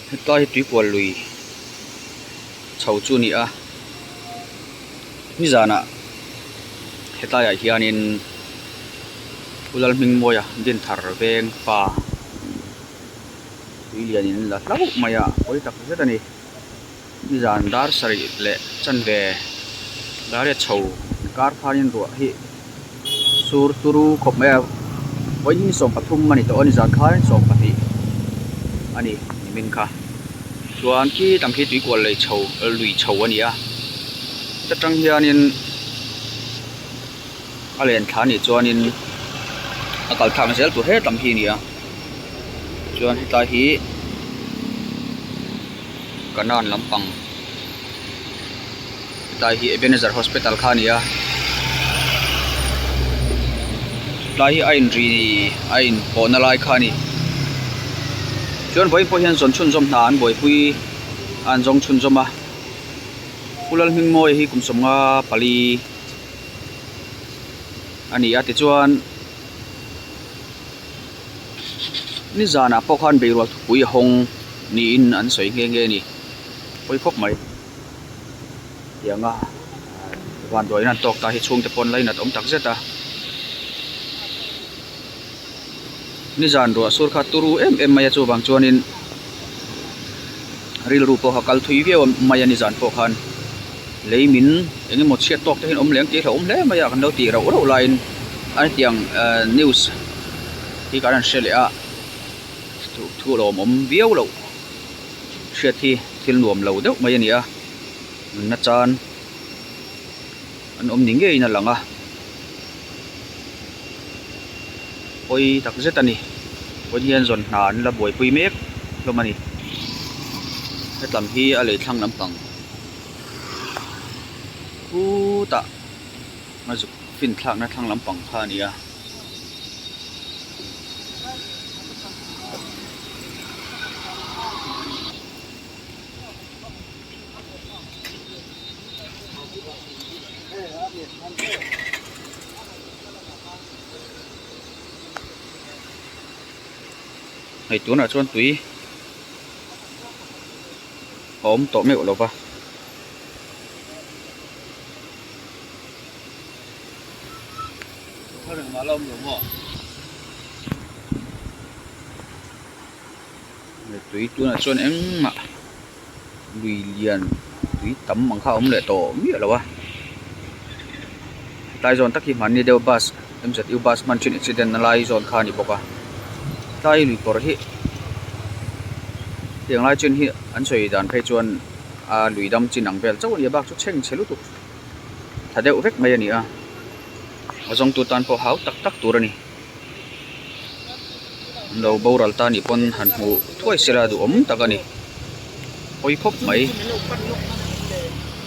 Hetlai hi tuikual lui chho chu a ni a nizanah hetlaiah hianin Pu Lalhmingmawia Dinthar veng pa tui lianin la hlauh mai a pawi tak zet a ni. Nizan dar sarih leh chanve dariat chho inkar khanin ruah hi sur turu khawp mai a vawiin 13 a ni tawh a nizan khan 12 a ni nimin kha chuan khi tam khi tuikual lei chho lui chho a ni a heta tang hianin a len thla anih chuanin a kal thlak zel tur hetam hi a ni a chuan hetlai hi kanan lampang hetlai hi Ebenezer hospital kha a ni a hetlai hi a inri a inpawhna lai kha a ni chuan vawiin pawh hian zawn chhunzawm hna an buaipui a an zawng chhunzawm a Pu Lalhmingmawia hi kum 54 a ni a tichuan nizanah pawh khan beirual thupui a hawng niin an sawi nghe nghe a ni pawi khawp mai tianga vanduaina an tawk ta hi chhungte pawn lainat awm tak zet a nizan ruah sur kha turu em em mai a chuvang chuanin rilru pawh kha kal thui viau mai a nizan pawh khan lei min eng emaw chhiat tawk te hian awm leng tih hlauhawm hle mai a kan lo tih rauh rauh laiin a hetiang ehh news hi kan han hre leh a thu lawmawm viau loh hriat hi thil nuam lo deuh mai a ni a nunna chan an awm ni ngeiin a lang a pawi tak zet a ni pawn hian zawn hna an la buaipui mek hlawm a ni hetlam hi a lei thlang lampang khutah a zuk fin thlakna thlang lampang kha a ni a. Hei tunah chuan tui a awm tawh meuh lo va. Tui tunah chuan engmah lui lian tui tam ang kha a awm leh tawh miah lo a tlai zawn tak hi hmanni deuh bus M_Z_U bus hman thin accident na lai zawn kha a ni bawk a tlai lui kawr hi tiang lai chin hi an sawi dan phei chuan a lui dam chin ang vel chauh a ni a bak chu chheng chhe lutuk tha deuh vek mai a ni a a zawng tu tan pawh hau tak tak tur a ni. An lo boral ta nih pawn han hmuh thuai sela duhawm tak a ni pawi khawp mai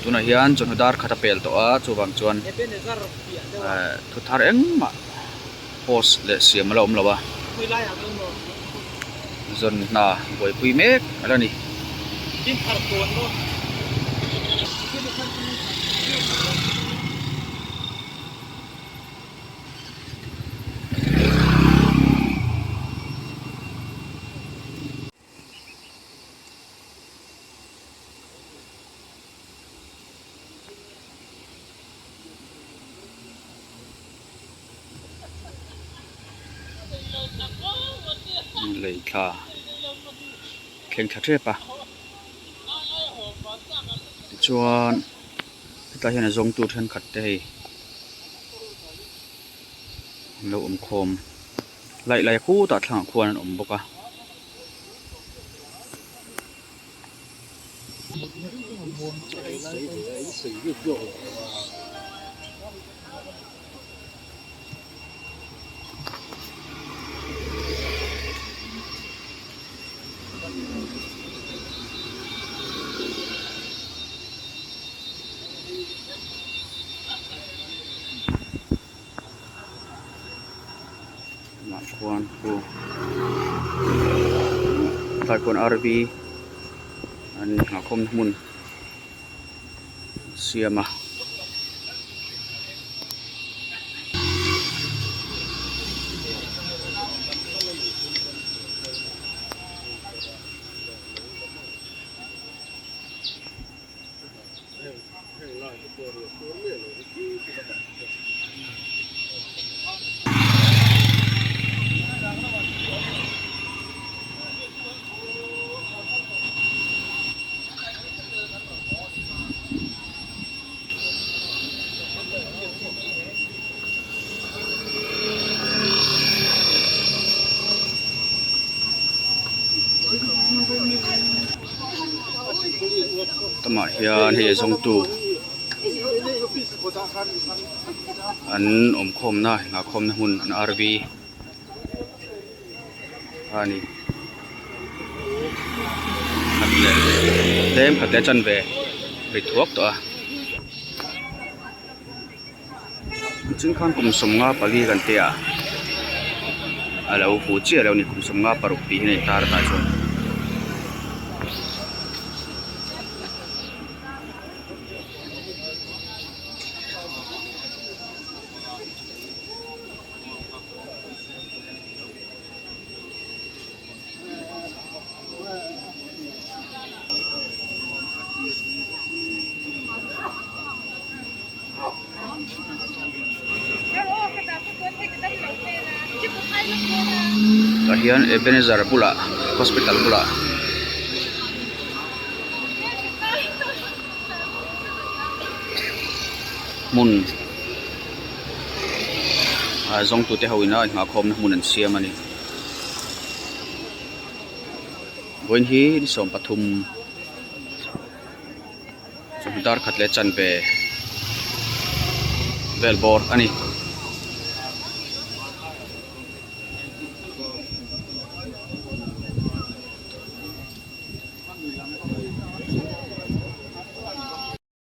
tunah hian chawhnu dar khat a pel tawh a chuvang chuan ehh thu thar engmah post leh siam a la awm lo a zawn hna buaipui mek a la ni. Lei thla thleng thla tep a tichuan hetlai hian a zawng tur thenkhat te hei an lo awm khawm laih lai khutah thlangah khuan an awm bawk a. Khuan khu tlai khuan R_V an nghahkhawmna hmun an siam a. lamah hian hei a zawngtu an awm khawmna nghah khawmna hmun an RV a ni khat leh tlem khat leh chanve ri thuak tawh a nichin khan kum 54 kan tia a lo fu chiah lo a ni kum 56 tih hi a intar tah chuan. Tah hian Ebenezer bulah hospital bulah hmun ah zawngtute ho ina inghahkhawmna hmun an siam a ni. Vawiin hi ni 13 Chawhnu dar khat leh chanve vel bawr a ni.